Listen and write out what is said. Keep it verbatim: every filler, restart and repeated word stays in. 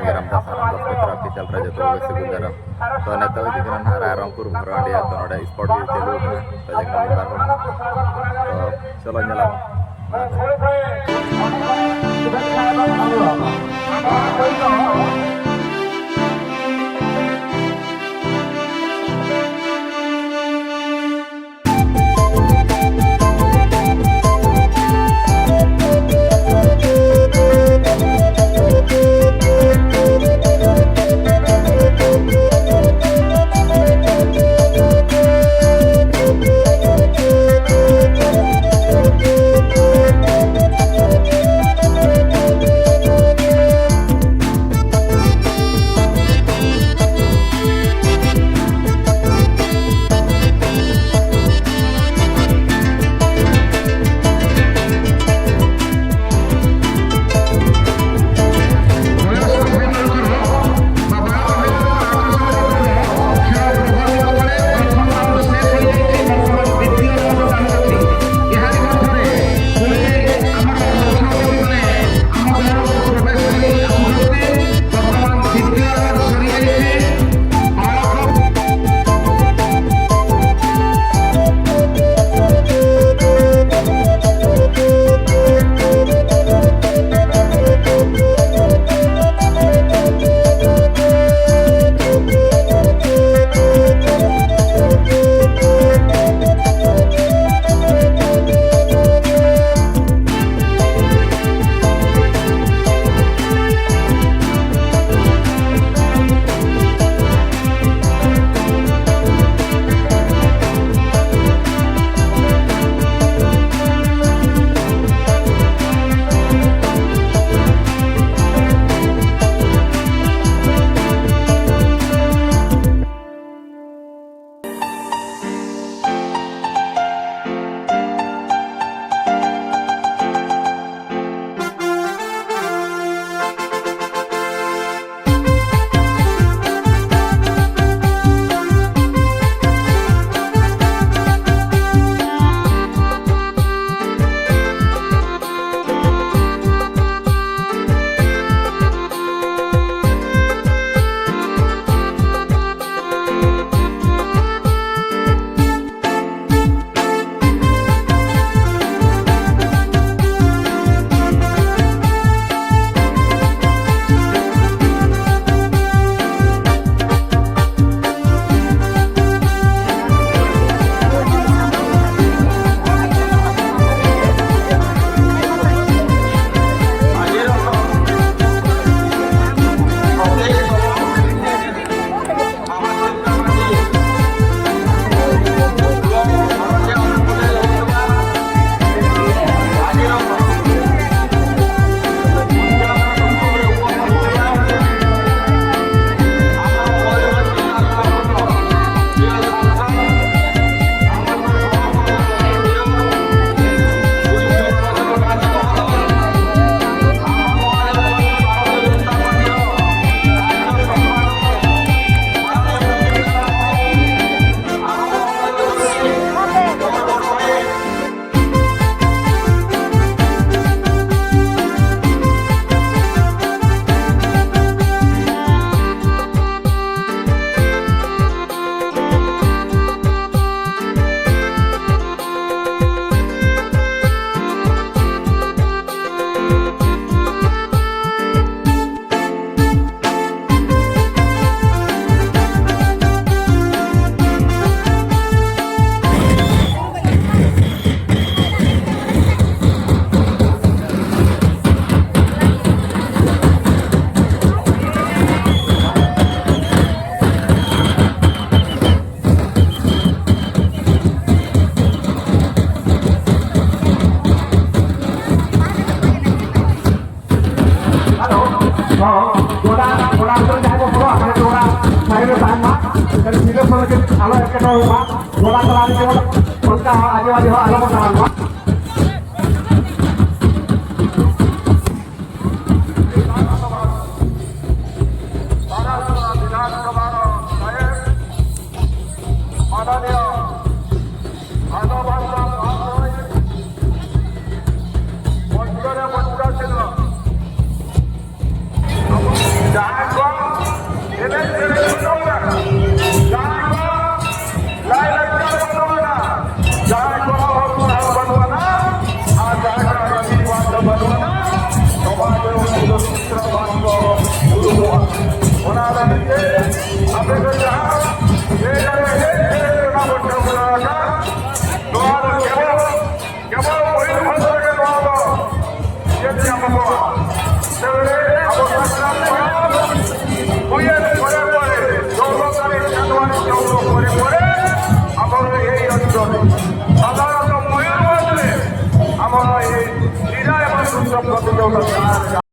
ᱨᱟᱢᱫᱟᱥ ᱦᱟᱲᱟᱢ ᱫᱚ ᱥᱟᱹᱠᱷᱤ ᱪᱟᱞ ᱨᱮ ᱡᱚᱛᱚ ᱠᱚᱜᱮ ᱥᱟᱹᱜᱩᱱ ᱫᱟᱨᱟᱢ᱾ ᱛᱚ, ᱱᱤᱛᱚᱜ ᱦᱤᱡᱩᱜ ᱠᱟᱱᱟ ᱱᱟᱦᱟᱜ ᱨᱟᱭᱨᱚᱝᱯᱩᱨ ᱵᱷᱚᱨᱚᱱᱰᱤᱦᱟ᱾ ᱛᱚ, ᱱᱚᱰᱮ ᱥᱯᱳᱨᱴ ᱦᱩᱭᱩᱜ ᱪᱟᱹᱞᱩ ᱠᱟᱱᱟ᱾ ᱛᱚ, ᱡᱟᱭᱜᱟ ᱢᱤᱫ ᱵᱟᱨ ᱦᱚᱲ ᱱᱟᱦᱟᱜ᱾ ᱛᱚ, ᱪᱚᱞᱚ ᱧᱮᱞ ᱟᱵᱚᱱ᱾ ᱚᱱᱟ ᱠᱚᱨᱮ ᱡᱟᱦᱟᱸᱭ ᱠᱚ ᱵᱚᱞᱚᱜᱼᱟ, ᱚᱱᱟ ᱠᱚ ᱚᱱᱟ ᱥᱟᱭᱤᱰ ᱨᱮ ᱛᱟᱦᱮᱱ ᱢᱟ᱾ ᱮᱱᱠᱷᱟᱱ ᱥᱤᱫᱷᱟᱹ ᱥᱚᱨᱚᱜ ᱟᱞᱚ ᱮᱴᱠᱮᱴᱚᱬᱮ ᱦᱩᱭᱩᱜ ᱢᱟ᱾ ᱜᱚᱰᱟ ᱛᱟᱞᱟ ᱨᱮ ᱡᱮᱢᱚᱱ ᱚᱱᱠᱟ ᱟᱡᱚ ᱟᱡᱚ ᱦᱚᱸ ᱟᱞᱚ ᱠᱚ ᱛᱟᱲᱟᱢ ᱢᱟ᱾ ᱡᱟᱦᱟᱸᱭ ᱠᱚ ᱮᱱᱮᱡ ᱥᱮᱨᱮᱧ ᱵᱟᱹᱱᱩᱜ ᱟᱱᱟ, ᱡᱟᱦᱟᱸᱭ ᱠᱚ ᱞᱟᱭᱼᱞᱟᱠᱪᱟᱨ ᱵᱟᱹᱱᱩᱜ ᱟᱱᱟ, ᱡᱟᱦᱟᱸᱭ ᱠᱚ ᱚᱞ ᱯᱟᱲᱦᱟᱣ ᱵᱟᱹᱱᱩᱜ ᱟᱱᱟ, ᱟᱨ ᱡᱟᱦᱟᱸᱭ ᱠᱚ ᱨᱤᱛᱤ ᱨᱮᱣᱟᱡᱽ ᱫᱚ ᱵᱟᱹᱱᱩᱜ ᱟᱱᱟ, ᱥᱚᱢᱟᱡᱽ ᱨᱮ ᱩᱱᱠᱩ ᱫᱚ ᱛᱤᱥ ᱨᱮᱦᱚᱸ ᱵᱟᱝ ᱠᱚ ᱩᱰᱩᱠᱚᱜᱼᱟ᱾ ᱚᱱᱟ ᱞᱟᱹᱜᱤᱫ ᱛᱮ ᱟᱯᱮ ᱠᱚ ᱡᱟᱦᱟᱸ ᱡᱮ ᱡᱟᱦᱟᱸ ᱮᱱᱮᱡ ᱥᱮᱨᱮᱧ ᱨᱮᱱᱟᱜ ᱵᱚᱱ ᱴᱷᱟᱹᱣᱠᱟᱹ ᱟᱠᱟᱫ, ᱱᱚᱣᱟ ᱫᱚ ᱠᱮᱵᱚᱞ ᱠᱮᱵᱚᱞ ᱢᱚᱭᱩᱨᱵᱷᱚᱸᱡᱽ ᱨᱮᱜᱮ ᱱᱚᱣᱟ ᱫᱚ ᱪᱮᱫ ᱧᱟᱢᱚᱜᱼᱟ? ᱛᱮᱵᱚᱞᱮ ᱟᱵᱚ ᱥᱟᱱᱛᱟᱲ ᱯᱟᱲᱟ ᱦᱩᱭᱮᱱ ᱯᱚᱨᱮ ᱯᱚᱨᱮ, ᱪᱳᱫᱽᱫᱳ ᱛᱟᱹᱨᱤᱠᱷ ᱡᱟᱱᱩᱣᱟᱨᱤ, ᱪᱳᱫᱽᱫᱳ ᱯᱚᱨᱮ ᱯᱚᱨᱮ ᱟᱵᱚ ᱮᱭ ᱚᱧᱪᱚᱞ, ᱥᱟᱫᱷᱟᱨᱚᱱᱛᱚ ᱢᱚᱭᱩᱨᱵᱷᱚᱸᱡᱽ ᱨᱮ ᱟᱵᱚ ᱮᱭ ᱥᱤᱞᱟᱭ ᱵᱚᱱ ᱩᱛᱥᱚᱵ ᱯᱨᱚᱛᱤᱡᱳᱜᱤᱛᱟ